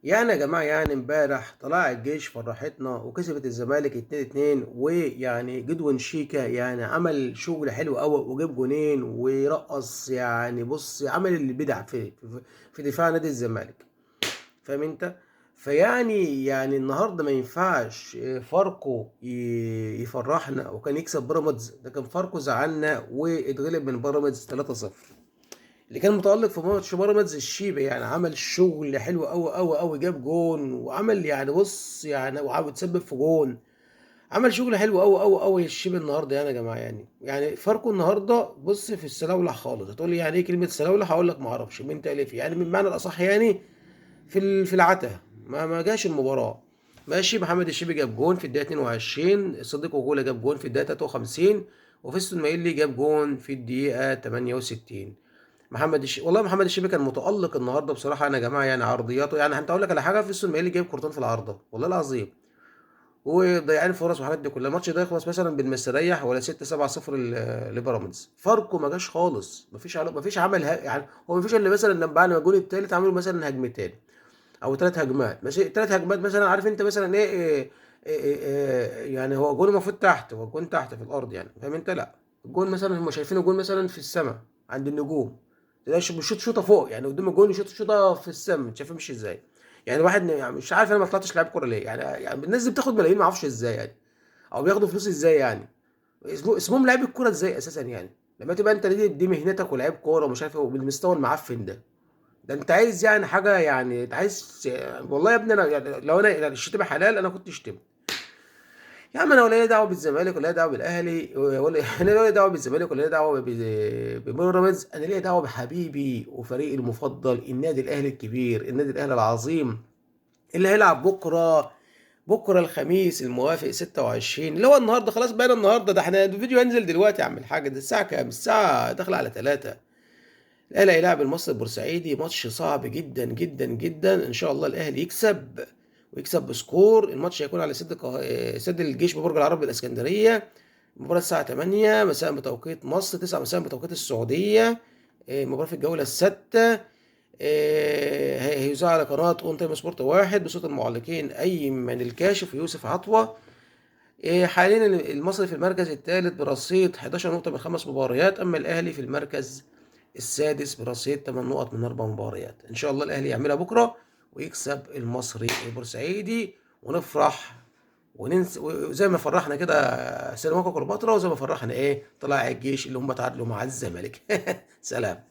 يعني يا جماعة، يعني امبارح طلائع الجيش فرحتنا وكسبت الزمالك 2-2، ويعني جدون شيكا يعني عمل شغل حلو قوي وجاب جونين ورقص، يعني بص عمل اللي بدع في دفاع نادي الزمالك، فاهم انت؟ فيعني النهارده ما ينفعش فاركو يفرحنا وكان يكسب بيراميدز، ده كان فاركو زعلنا واتغلب من بيراميدز 3-0. اللي كان متألق في ماتش بيراميدز الشيبي، يعني عمل شغل حلو قوي قوي قوي، جاب جون وعمل يعني بص يعني وتسبب في جون، عمل شغل حلو قوي قوي قوي الشيبي النهارده. يعني يا جماعة يعني فاركو النهارده بص في السلاولح خالص. هتقول لي يعني ايه كلمة سلاولح؟ هقول لك ما اعرفش من تالف، يعني من معنى الاصح يعني في العته، ما جاش المباراة. ماشي، محمد الشيبي جاب جون في الدقيقة 22، صديق وجوله جاب جون في الدقيقة 53، وفيستون مايلي جاب جون في الدقيقة 68. محمد الشيبي، والله محمد الشيبي كان متألق النهارده بصراحة. انا يا جماعة يعني عرضياته، يعني انت اقول لك على حاجة، فيستون مايلي جايب كورتين في العارضة والله العظيم، وضيعين فرص والحاجات دي كلها. الماتش ده يخلص مثلا بالمستريح ولا 6-7-0 لبيراميدز. فاركو ما جاش خالص، مفيش عمل يعني هو مفيش الا مثلا لما بعد ما الجون الثالث عملوا مثلا هجمتين او 3 هجمات، ماشي 3 هجمات مثلا، عارف انت مثلا ايه، إيه، إيه، إيه، إيه، يعني هو جون المفروض تحت، هو الجون تحت في الارض يعني، فاهم انت؟ لا الجون مثلا هم شايفين الجون مثلا في السماء عند النجوم، تلاقي بيشوط شوطه فوق يعني قدام الجون، يشوط شوطه في السماء، مش عارف يمشي ازاي يعني. الواحد يعني مش عارف انا ما طلعتش لاعب كورة ليه يعني الناس دي بتاخد ملايين ما اعرفش ازاي يعني، او بياخدوا فلوس ازاي يعني، اسمهم لاعب الكورة ازاي اساسا يعني، لما تبقى انت دي مهنتك ولاعيب كورة ومش عارف ايه وبالمستوى المعفن ده، ده انت عايز يعني حاجة، يعني انت عايز والله يا ابني انا يعني لو انا يعني الشتيمة حلال انا كنت اشتمت يا عم. انا ولا ليا دعوه بالزمالك ولا ليا دعوه بالاهلي ولا انا ليا دعوه بالزمالك ولا ليا دعوه ببيراميدز، انا ليا دعوه بحبيبي وفريقي المفضل النادي الاهلي الكبير، النادي الاهلي العظيم اللي هيلعب بكره الخميس الموافق 26، اللي هو النهارده. خلاص بقينا النهارده، ده احنا الفيديو هينزل دلوقتي يا عم الحاج، ده الساعة كام؟ الساعة داخله على 3. الاهلي هيلاعب المصري البورسعيدي، ماتش صعب جدا جدا جدا، ان شاء الله الاهلي يكسب ويكسب ب score. الماتش هيكون على استاد الجيش ببرج العرب بالاسكندرية، المباراة الساعة 8 مساء بتوقيت مصر، 9 مساء بتوقيت السعودية. المباراة في الجولة السادسة، هيذاع على قناة اون تايم سبورت 1 بصوت المعلقين ايمن الكاشف ويوسف عطوه. حاليا المصري في المركز الثالث برصيد 11 نقطة من 5 مباريات، اما الاهلي في المركز السادس برصيد 8 نقط من 4 مباريات. ان شاء الله الاهلي يعملها بكره ويكسب المصري البورسعيدي ونفرح وننسى، وزي ما فرحنا كده سيراميكا كليوباترا، وزي ما فرحنا ايه طلائع الجيش اللي هم تعادلوا مع الزمالك. سلام.